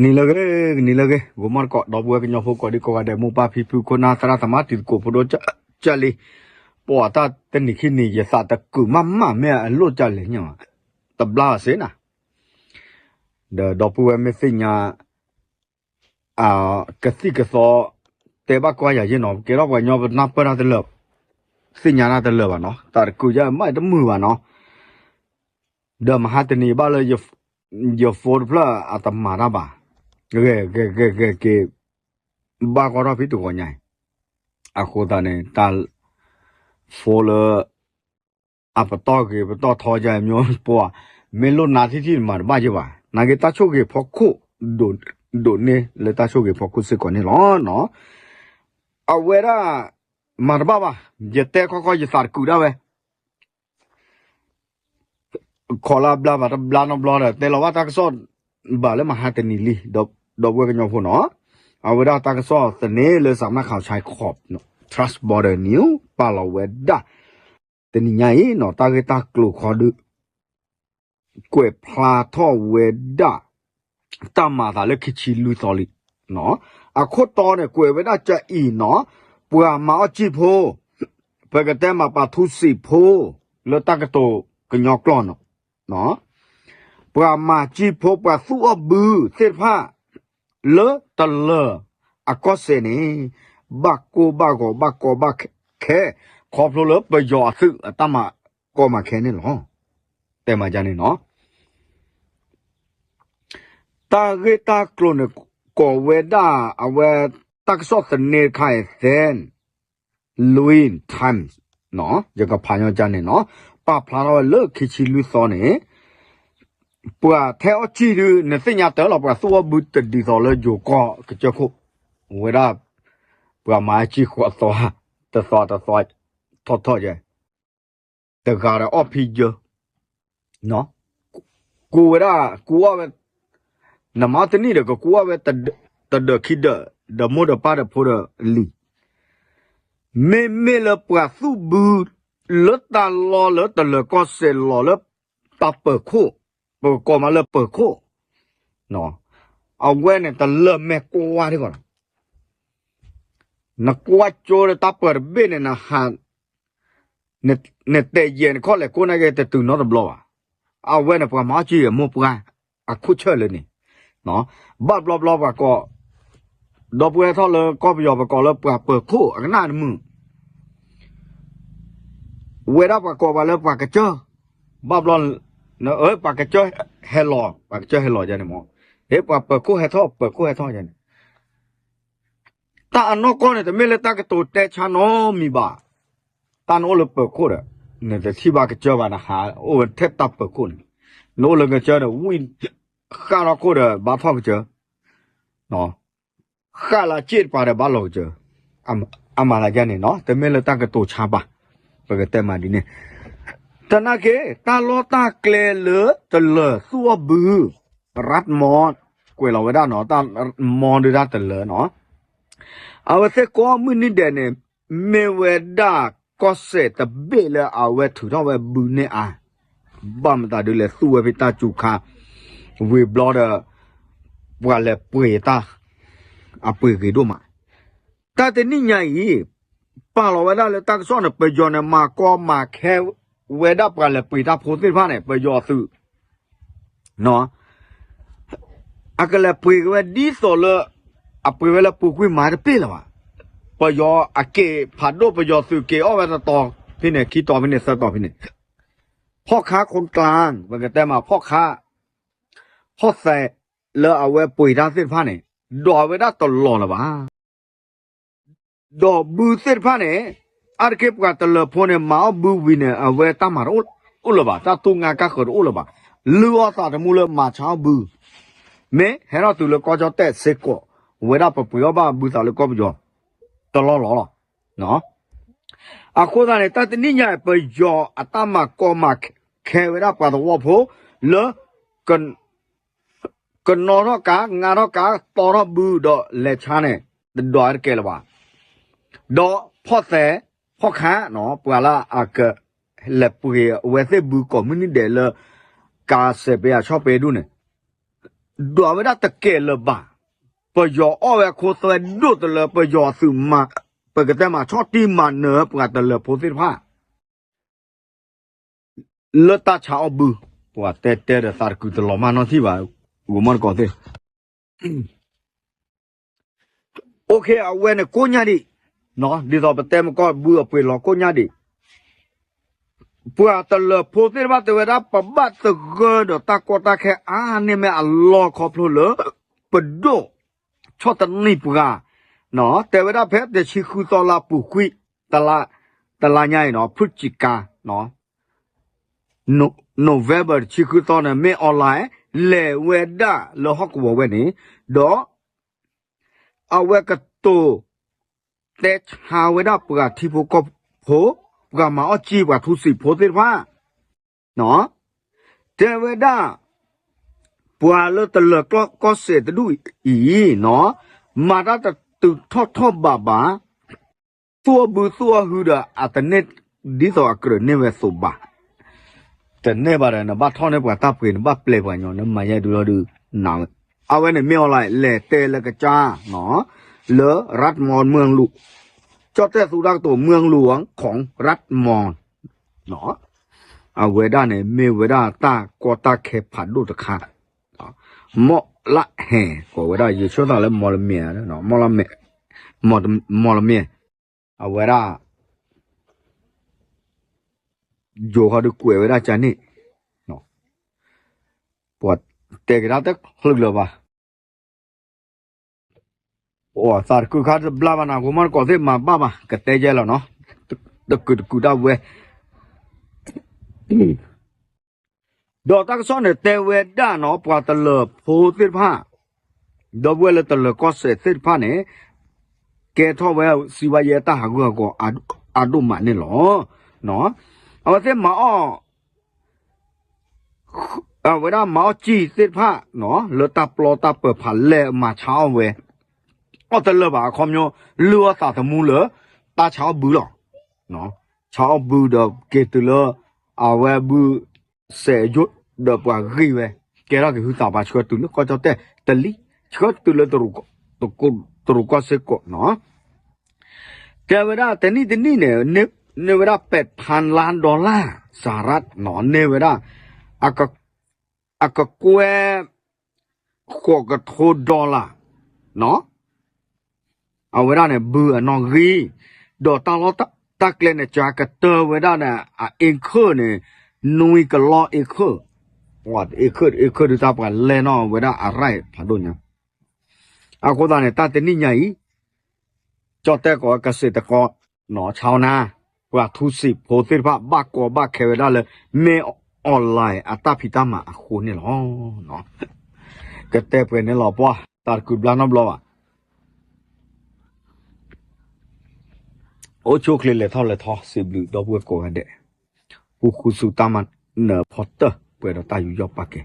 နံၤလၢအဂ့ၤ, နံၤလၢအဂ့ၤ, ဂီၤမီၢ်တကိး ဒီပုၢ်ဝဲၢ်ကညီဖိကိးဒံကိးဂၤဒဲး မိၢ်ပၢ်ဖံဖု ခိၣ်နၢ်သရၣ်သမါ တံၤသကိးဖိဒိၣ်ကၢ်လံ, ပှၤတၢ်တနံၤခံနံၤ ယသးတကုးမးမး မ့ၢ်အလိၣ်ကၢ်လဲၣ်ညါ, တဘျါဘၣ်စ့ၢ်နၤ, ဒီးဒီပုၢ်ဝဲၢ်မ့ၢ်သ့ၣ်ညါ ကသံၣ်ကသီ တဲဘၣ်ကွၢ်ယၤယဲၢ်နီၤ, ကဲထီၣ်ပှၤကညီပနၢ်ပၢၢ်တၢ်တလၢာ်, သ့ၣ်ညါတၢ်တလၢာ်ဘၣ်နီၤ, သးတကုးယဲၢ်မးတမုာ်ဘၣ်နီၤ, ဒီးမဟါတနံၤဘၣ်လၢ ယ phone တဖျၢၣ်အတမၤတၢ်ဘၣ်, ဂဲၤဂဲၤဂဲၤဂဲၤက့ၤ ဘၣ်ကွၢ်ထီၣ်ဖံတဂီၤညါအံၤ, အဃိသတးန့ၣ် တၢ် phone လၢ အပတီၢ်ဂ့ၤပတီၢ်ထီယါ မျိုးပှၤ မ့ၢ်လိၣ်နၤထံၣ်ထံၣ်မၤတဘၣ်ယဲၢ်ဘၣ်, နာ်က့တၢ်ဆိၣ်ဂ့ၤဖီခိၣ် ဒိးန့ၢ်လၢတၢ်ဆိၣ်ဂ့ၤဖီခိၣ်စ့ၢ်ကီးန့ၣ်လီၤနီၤ, အဝဲဒၣ် မၤတဘၣ်ဘၣ်, ယတဲခီခီယသးတကုးဒၣ်ဝဲ ခီလၢအဘျါဘၣ်တဘျါနီတဘျီဒီး တဲလီၤဘၣ်တၢ်ကစီၣ် ဘၣ်လၢမဟါတနံၤလံ, ဒီပုၢ်ဝဲၢ်ကညီဖိနီၤ, အဝဲဒၣ်တၢ်ကစီၣ်သန့လၢ စးမနၣ်ခးဆဲခီး Trust Border News ပာ်လီၤဝဲဒၣ် တနံၤညါအံၤနီၤ တၢ်ဂ့ၢ်တၢ်ကျိၤခီဒု ကွဲးဖျါထီၣ်ဝဲဒၣ် တၢ်မၤအသးလၢခံဆံလွံၢ်သီလံ, အခိၣ်တီန့ၣ် ကွဲးဝဲဒၣ်ကအံၤနီၤ, ပှၤမၤအီၣ်ကံၢ်ဖိ, ပကတဲမးပှၤထူစံးဖိ လၢတၢ်ကတိၤကညီကျိာ်နီၤ, ပှၤမၤကံၢ်ဖိ ပှၤသူၣ်အီၣ်ဘုသ့ၣ်တဖၣ် လၢတလၢၤအကီၢ်စဲၣ်န့ၣ် ဘၣ်ကိၢ်ဘၣ်ဂီၤဘၣ်ကီဘၣ်ခဲ ခီဖျိလၢပယီၤအသုးအတၢ်မၤကီမၤခဲန့ၣ်လီၤ. တဲမးဒ်န့ၣ်နီၤ, တၢ်ဂ့ၢ်တၢ်ကျိၤန့ၣ် ကိးဝဲဒၣ်အဝဲ တၢ်ကစီၣ်သန့တခါအံၤ Thain Lwin Times ယကဖးညီကါန့ၣ်နီၤ, ပာ်ဖျါထီၣ်ဝဲလၢခံဆံလွံၢ်သီန့ၣ် ပှၤထဲအီၣ်ကံၢ်ဒု နသ့ၣ်ညါတၢ်လီၤ ပှၤသူၣ်အီၣ်ဘုတဒ်သိးလၢယိၤကီၢ်ကစၢၢ်ခိၣ်, ဝဲဒၣ် ပှၤမၤအီၣ်ကံၢ်ဃီအသီ တသီတသီ ထီၣ်ထီၣ်ယဲၢ်, တဂၤဒီးအီၣ်ဖံယၢ, ကူဝဲဒၣ် ကူအီၣ်ဝဲ, နမၤတနံၣ်ဒီးကကူအီၣ်ဝဲ တဒၢးခံဒၢး ဒီးမိၢ်ဒီးပၢ်ဒီးဖိဒီးလံၤ, မ့မ့ၢ်လၢပှၤသူၣ်ဘု လၢတၢ်လီၢ်လၢတလၢၤကီၢ်စဲၣ်လီၤလၢ တၢ်ပၢၤခိၣ်, ပကကိးမးလၢပၢၤခိၣ်, အဝဲန့ၣ်တလၢာ်မဲာ်ကွၢ်ဒံးကီးလီၤ. နကွၢ်ကၠိဒီးတၢ်ပၢၤတဘ့ၣ်န့ၣ် နဟး နတဲယဲၢ်နခီၣ်လဲၣ်ကိးနာ်က့ တတုၤနီတဘျီဘၣ်. အဝဲန့ၣ်ပှၤမၤအီၣ်ကံၢ်အမိၢ်ပှၢ် အခိၣ်ဆၢၣ်လၢန့ၣ်, ဘၣ်ဘျီဘျီပှၤကိး, ဒီပုၢ်ဝဲၢ်ထီၣ်လၢကီၢ်ပယီၤ ပကိးလၢပှၤပၢၤခိၣ်အကနၣ်တမုာ် ဝဲဒၣ်ပှၤကိးပှၤလၢပှၤကစၢၢ်, ဘၣ်ဘျီ ပှၤကစၢၢ်ဟဲလီၤ ပှၤကစၢၢ်ဟဲလီၤယဲန့ၣ်မ့ၢ်, ဟဲပှၤပၢၤခိၣ်ဟဲထီၣ် ပၢၤခိၣ်ဟဲထီၣ်ယဲန့ၣ် တၢ်အနီၢ်ကီၢ်န့ၣ် တမ့ၢ်လၢတၢ်ကတိၤတဲဆါနီတမံၤဘၣ်. တၢ်နအိၣ်လၢပၢၤခိၣ်ဒီး နတထံၣ်ဘၣ်ကစၢၢ်ဘၣ် နဟးအိၣ်ဝဲထဲတၢ်ပၢၤခိၣ်န့ၣ်, နအိၣ်လၢကစၢၢ်ဒီး ဝံၣ်ဃၣ်ထီၣ်ခိၣ်ဒီးဘါထီၣ်ကစၢၢ်, ဃၣ်လၢစ့ၣ်တပၤဒီးဘါလီၤကစၢၢ်, အမၤသးဒ်န့ၣ်နီၤ, တမ့ၢ်လၢတၢ်ကတိၤဆါဘၣ်, ပကတဲမးဒ်န့ၣ်, သနာ်က့ တၢ်လီၢ်တၢ်ကျဲလၢတလၢၤသူၣ်အီၣ်ဘု ရၢတ်မီ ကွဲးလီၤဝဲဒၣ်နီၤ, တၢ်မီဒုတၢ်တလၢၤနီၤ, အဝဲသ့ၣ်ကိးမုၢ်နံၤဒဲးန့ၣ် မ့ၢ်ဝဲဒၣ်ကီၢ်စဲၣ်တဘ့ၣ်လၢအဝဲထုးထီၣ်ဝဲဘုန့ၢ်အါ, ဘၣ်မတၤဒုလဲၣ် သူၣ်ဝဲဖဲတၢ်စူၤခါ ဝံၤဘျီဒီး ပှၤလဲၤပှ့ၤတၢ် အပှ့ၤဂ့ၤဒိၣ်မး, တၢ်တနံၣ်ညါအံၤ ပာ်လီၤဝဲဒၣ်လၢတၢ်ကစီၣ်န့ၣ် ပယီၤန့ၣ် မၤကီမၤခဲဝဲဒၣ်ပှၤလဲၤပှ့ၤတၢ်ဖိသ့ၣ်တဖၣ်န့ၣ် ပယီၤအသုး အကလဲၤပှ့ၤက့ၤဝဲဒ်သိးလၢ အပှ့ၤဝဲလၢပူၤကွံာ်မၤတပ့ၢ်လၢၤဘၣ်. ပယီၤအက့ၤဖးဒိၣ် ပယီၤသုးက့ၤအီၣ်ဝဲတတီၤဖဲန့ၣ် ခံတီၤဖဲန့ၣ် သၢတီၤဖဲန့ၣ်, ဖီၣ်ခါခိၣ်ကျၢၢ် ပကတဲမး ဖီၣ်ခါ ဖီၣ်သဲးလၢအဝဲပှ့ၤတၢ်သ့ၣ်တဖၣ်န့ၣ် ဒိးဝဲဒၣ်တလီၢ်လၢၤဘၣ်. ဒီးဘုသ့ၣ်တဖၣ်န့ၣ် အါတက့ၢ်ပှၤတလၢၤဖိန့ၣ် မၤအီၣ်ဘုဝံၤန့ၣ် အဝဲတၢ်မၤတအိၣ်လၢၤဘၣ်, တၢ်သူငါကါဃၢၤတအိၣ်လၢၤဘၣ်. လုၢ်အီၣ်သးသမူလၢမၤဆါအီၣ်ဘု, မ့ၢ်ဟဲထီၣ်တုၤလၢကီၢ်ကၠီၣ်တဲၣ်စ့ၢ်ကီး ဝဲဒၣ်ပပှ့ၤအီၣ်ဘၣ်ဘုသးလၢကီၢ်ပယီၤ တလီၢ်လီၤလီၤ. အဃိသတးန့ၣ် တၢ်တနံၣ်ညါ ပယီၤအတၢ်မၤကီမၤခဲဝဲဒၣ်ပှၤသဝီဖိလၢ ကနီၣ်ထီၣ်ကါ ငါထီၣ်ကါ တီထီၣ်ဘုဒီးလဲၤဆါန့ၣ် တဒွးတကဲလၢၤဘၣ်. ဒီးဖီၣ်သဲး ဖီၣ်ခါ ပှၤလၢအကလဲၤပှ့ၤအဝဲသ့ၣ်ဘုကိးမုၢ်နံၤဒဲးလၢ ကးစဲးပယီၤဆီၣ်ပယီၤဒူၣ်န့ၣ် ဒွးဝဲဒၣ်တကဲာ်လၢၤဘၣ်. ပယီၤအီၣ်ဝဲအခိသွဲဒိၣ်တလၢ ပယီၤအသုးမၤ ပကတဲမၤဆီၣ်တံၢ်မၤနၢၤပှၤတလၢၤဖိသ့ၣ်တဖၣ် လၢတၢ်ဆါအီၣ်ဘု, ပှၤတဲတဲဒီးသးတကုာ်တလီၤမၢ်နီတထံၣ်ဘၣ်, ဂိၤမီၢ်တကိးသ့ၣ် OK အဝဲန့ၣ်ကိးညါဒံး, ဒ်သိးပတဲမကီၢ်ဘုအပှ့ၤလီၤကိးညါဒံး, ပှၤတလၢၤဖိသ့ၣ်တဖၣ်တဲဝဲဒၣ် ပဘၣ်သဂၢၢ်ဒီးတၢ်ကီတၢ်ခဲအါန့ၢ်မ့ၢ်အလီၢ်ခီဖျိလၢ ပဒိၣ် ဆီၣ်တနံၣ်ပှၤ, တဲဝဲဒၣ်ဖဲတဆံဃုသီလါပူၤကွံာ် တလါညါအံၤနီၤ ဖုၣ်စံးကါ November တဆံဃုသီန့ၣ် မ့ၢ် online လဲၤဝဲဒၣ်လၢဟီၣ်ကဝီၤဝဲန့ၣ်, ဒီး အဝဲကတိၤ တဲဆါဝဲဒၣ်ပှၤထံဖိကီၢ်ဖိ, ပှၤမၤအီၣ်ကၠံၣ်ပှၤထူစံးဖိသ့ၣ်တဖၣ်, တဲဝဲဒၣ် ပှၤလၢတလၢၤကီၢ်စဲၣ်တဒူၣ်အံၤ, မၤတၢ်တတုၤထီၣ်ထီၣ်ဘးဘၣ်, သူၣ်အီၣ်ဘုသူၣ်အီၣ်ဟုဒီး အတန့ၢ် ဒ်သိးအကြၢးန့ၢ်ဝဲသိးဘၣ်, တန့ၢ်ဘၣ်ဒီး နဘၣ်ထီၣ်န့ၢ်ပှၤတၢ်ပှ့ၤ နဘၣ်ပျဲပှၤညီ နမၤယဲဒုလီၤဒုး, အဝဲန့ၣ်မ့ၢ် online လဲၤတဲလၢကစၢ် လၢ ရတ်မီ မၢင်လူး, ကၠီၣ်တဲၣ်သူတၢ်ကတိၤ မၢင်လူး ของรัฐมอญ အဝဲဒၣ်န့ၣ် မ့ၢ်ဝဲဒၣ်တၢ်ကီတၢ်ခဲဖးဒိၣ်တခါ, မီၢ်လၢဟဲ ကိးဝဲဒၣ် ယဆၢသးလၢ မီၢ်လမ့ၢ်, မီၢ်လမ့ၢ်, အဝဲဒၣ် ယိၤခီဒုးကွဲးဝဲဒၣ်ကန့ၣ်, ပှၤတဲကဒါတချုးလၢၤဘၣ်, အိၣ်သးတကုာ်ခါတဘျါဘၣ်နၤ ဂိၤမီၢ်တကိးသ့ၣ်မၤဘၣ်ဘၣ် ကတဲယဲလီၤနီၤ, တကုာ်တကုာ်ဒၣ်ဝဲ ဒီးတၢ်ကစီၣ်န့ၣ်တဲဝဲဒၣ်နီၤ ပှၤတလၢၤဖိသ့ၣ်တဖၣ်, ဒီပုၢ်ဝဲၢ်လၢတလၢၤကီၢ်စဲၣ်သ့ၣ်တဖၣ်န့ၣ် ကဲထီၣ်ဝဲစံးဘၣ်ယဲတၢ်ဟးဂူာ်ဟးဂီၤအါဒိၣ်မးန့ၣ်လီၤ. အဝဲသ့ၣ်မၤအီၣ် အဝဲဒၣ်မၤအီၣ်ကၠံၣ်သ့ၣ်တဖၣ် လၢတၢ်ပျီတၢ်ပၢၤဖးလဲၢ်မၤဆါအီၣ်ဝဲ, အီၣ်တလၢာ်ဘၣ်အခီပညီ လုၢ်အီၣ်သးသမူလၢ တၢ်ဆါအီၣ်ဘုလီၤ. ဆါအီၣ်ဘုဒီးက့ၤတုၤလၢ အဝဲဘု စဲးယိၣ်ဒီးပှၤဂံၢ်ဝဲ, ကဲထီၣ်က့ၤဟုသးပှၤဆှၢတုၤလၢကီၢ်ကၠီၣ်တဲၣ်တလံ, ဆှၢတုၤလၢ တရူးကီၢ်စ့ၢ်ကီးနီၤ. တဲဝဲဒၣ်တနံၣ်တနံၣ်န့ၣ် န့ၢ်ဝဲဒၣ် ပဲးဖၢၣ်လါ dollar စၤရၣ်နီၤ, န့ၢ်ဝဲဒၣ် အကကွဲၢ် ဃိးကထိ dollar နီၤ. အဝဲဒၣ်န့ၣ် ဘုအနီၣ်ဂံၢ်, ဒီးတၢ်လီၢ်တၢ်ကျဲန့ၣ် ကၢကတၢၢ်ဝဲဒၣ်န့ၣ် အ acre န့ၣ် နွံကလီၢ် acre, ဝဲ acre acre ဒုးတၢ်ပှၤလဲၢ်နီၣ်ဝဲဒၣ်အရၢၢ်ဖးဒိၣ်ညါ. အဃိသတးန့ၣ် တၢ်တနံၣ်ညါအံၤ ကၠီၣ်တဲၣ်ကိးဝဲကစ့ၢ်တကီး နီၤ ဆါအီၣ်နၤ, ပှၤထူစံးဖိသ့ၣ်တဖၣ် ဘၣ်ကီဘၣ်ခဲဝဲဒၣ်လၢ မ့ၢ် online အတၢ်ဖံးတၢ်မၤအဃိန့ၣ်လီၤ. ကတဲပှဲၤန့ၣ်လီၤပှၢ် တၢ်တကုာ်ဘျါနီတဘျီဘၣ်. အိၣ်ဆူၣ်အိၣ်ချ့လဲၤထီၣ်လဲၤထီ စံးဘျုးဒီပုၢ်ဝဲၢ်ကိးဂၤဒဲး, ဃုဃုဆူတၢ်မၤနၢၤဖီတၢၢ် ပှဲၤဒီးတၢ်ယူးယီၣ်ပာ်ကဲ